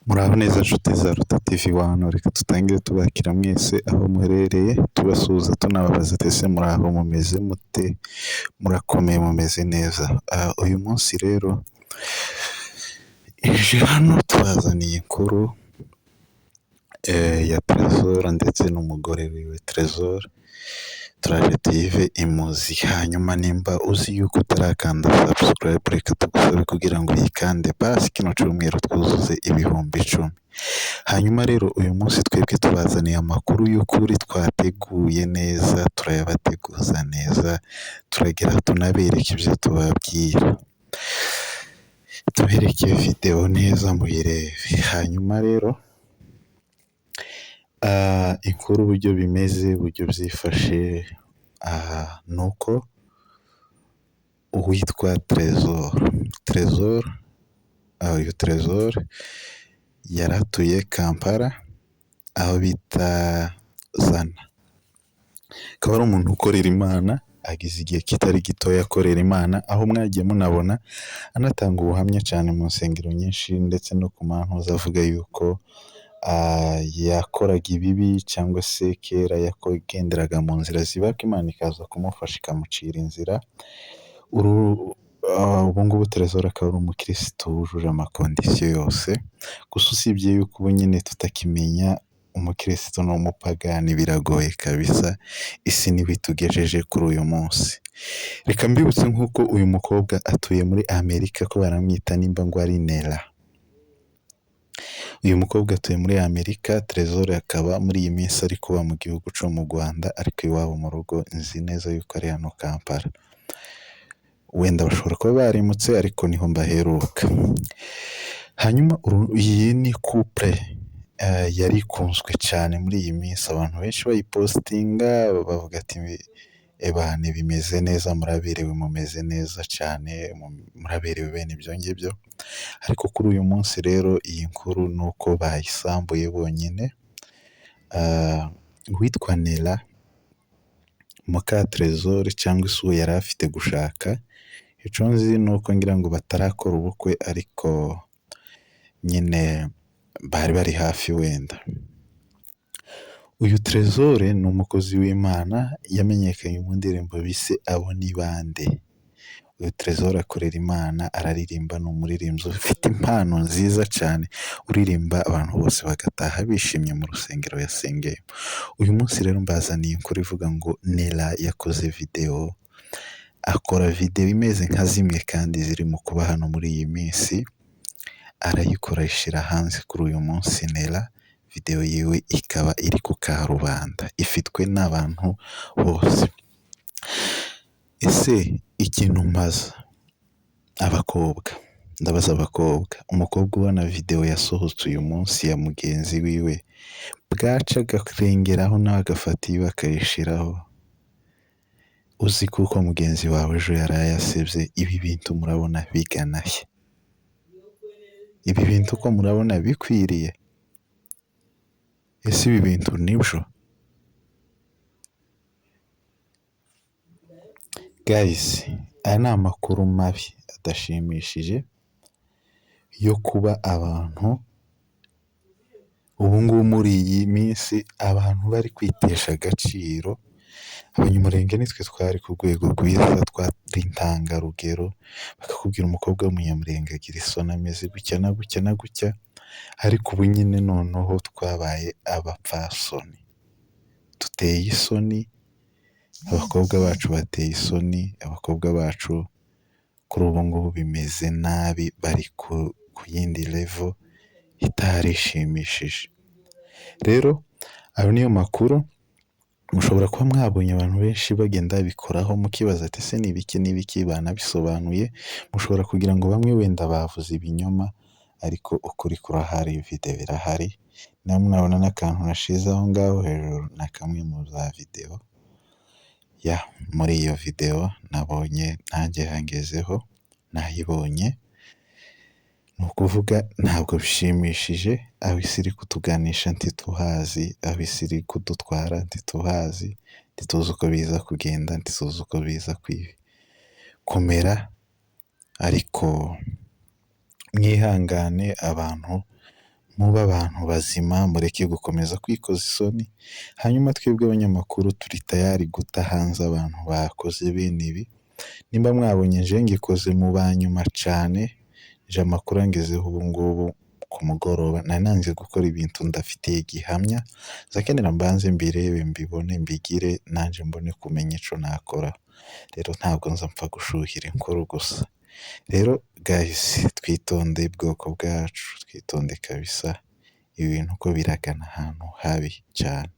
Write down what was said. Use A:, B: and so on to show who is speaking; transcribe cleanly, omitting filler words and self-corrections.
A: Muraho neza nshuti za Ruta TV One, reka dutangire tubakira mwese aho muherereye, tubasuhuza tunababaza ese muraho mumeze mute, murakomeye mumeze neza. Uyu munsi rero ije hano tubazaniye inkuru ya Tresor ndetse n'umugore wiwe Tresor, turaje tuyive imuzi. Hanyuma nimba uzi yuko utarakanda subscribe, reka tugusabe kugira ngo uyikande, basi kino cyumweru twuzuze 10,000. Hanyuma rero uyu munsi twebwe tubazaniye amakuru y'ukuri twateguye neza, turayabateguza neza, turagira tunabereke ibyo tubabwira, tubereke videwo neza muyirebe. Hanyuma rero inkuru uburyo bimeze, uburyo byifashe, ni uko uwitwa Tresor, Tresor, uyu Tresor yari atuye Kampala aho bita Zana, akaba ari umuntu ukorera Imana, agize igihe kitari gitoya akorera Imana, aho mwagiye munabona anatanga ubuhamya cyane mu nsengero nyinshi ndetse no ku mantuza, avuga yuko yakoraga ibibi cyangwa se kera yagenderaga mu nzira ziba, Imana ikaza kumufasha ikamucira inzira. Ubu ngubu Tresor akaba ari umukirisitu wujuje amaconditions yose, gusa usibye yuko ubu nyine tutakimenya umukirisitu n'umupagani biragoye kabisa, isi niho itugejeje kuri uyu munsi. Reka mbibutse nk'uko uyu mukobwa atuye muri Amerika, ko baramwita nimba ngo ari Nera. Uyu mukobwa atuye muri Amerika, Tresor akaba muri iyi minsi ari kuba mu gihugu cyo mu Rwanda, ariko iwabo mu rugo nzi neza yuko ari hano Kampala. Wenda bashobora kuba barimutse ariko niho mbaheruka. Hanyuma iyi ni couple yari ikunzwe cyane muri iyi minsi, abantu benshi bayipostinga bavuga ati ebane bimeze neza, muraberewe, mumeze neza cyane, muraberewe bene ibyo ngibyo. Ariko kuri uyu munsi rero iyi nkuru ni uko bayisambuye bonyine. Uwitwa Nella muka Tresor cyangwa se uwo yari afite gushaka, icyo nzi ni uko ngira ngo batarakora ubukwe ariko nyine bari bari hafi wenda. Uyu Tresor ni umukozi w'Imana, yamenyekanye mu ndirimbo bise Abo ni bande. Uyu Tresor akorera Imana, araririmba, ni umuririmbyi ufite impano nziza cyane, uririmba abantu bose bagataha bishimye mu rusengero yasengeyemo. Uyu munsi rero mbazaniye inkuru ivuga ngo Nella yakoze videwo, akora videwo imeze nka zimwe kandi zirimo kuba hano muri iyi minsi, arayikora ayishyira hanze kuri uyu munsi. Nella videwo yiwe ikaba iri ku karubanda, ifitwe n'abantu bose. Ese ikintu mbaza abakobwa, ndabaza abakobwa, umukobwa ubona videwo yasohotse uyu munsi ya mugenzi wiwe, bwaca akarengeraho nawe agafata iwe akayishyiraho, uzi kuko mugenzi wawe ejo yaraye asebye, ibi bintu murabona bigana he? Ibi bintu ko murabona bikwiriye? Ese ibi bintu nibyo? Guys, aya ni amakuru mabi adashimishije yo kuba abantu ubu ngubu muri iyi minsi abantu bari kwitesha agaciro. Abanyamurenge nitwe twari ku rwego rwiza, twari intangarugero, bakakubwira umukobwa w'umunyamurenge agira isoni, ameze gutya na gutya na gutya, ariko ubu nyine noneho twabaye abapfasoni, duteye isoni, abakobwa bacu bateye isoni, abakobwa bacu kuri ubu ngubu bimeze nabi, bari ku yindi level itarishimishije. Rero ayo niyo makuru, mushobora kuba mwabonye abantu benshi bagenda babikoraho, mukibaza ati ese ni ibiki n'ibiki, banabisobanuye, mushobora kugira ngo bamwe wenda bavuze ibinyoma, ariko ukuri kurahari, videwo irahari, namwe mwabona n'akantu nashize aho ngaho hejuru ni kamwe mu za videwo, ya muri iyo videwo nabonye nanjye yangezeho nayibonye, ni ukuvuga ntabwo bishimishije, aho isi iri kutuganisha ntituhazi, aho isi iri kudutwara ntituhazi, ntituzi uko biza kugenda, ntituzi uko biza kumera, ariko mwihangane abantu Mube abantu bazima, mureke gukomeza kwikoza isoni. Hanyuma twebwe abanyamakuru turi tayari guta hanze abantu bakoze bene ibi. Nimba mwabonye nje ngikoze mu banyuma cane, nje amakuru angezeho ubu ngubu ku mugoroba, nari nanze gukora ibintu ndafitiye gihamya, nzakenera mbanze mbirebe, mbibone, mbigire nanje mbone kumenya ico nakora. Rero ntabwo nza mpfa gushuhira inkuru gusa. Rero guys, twitonde bwoko bwacu, twitonde kabisa, ibintu uko biragana ahantu habi cyane.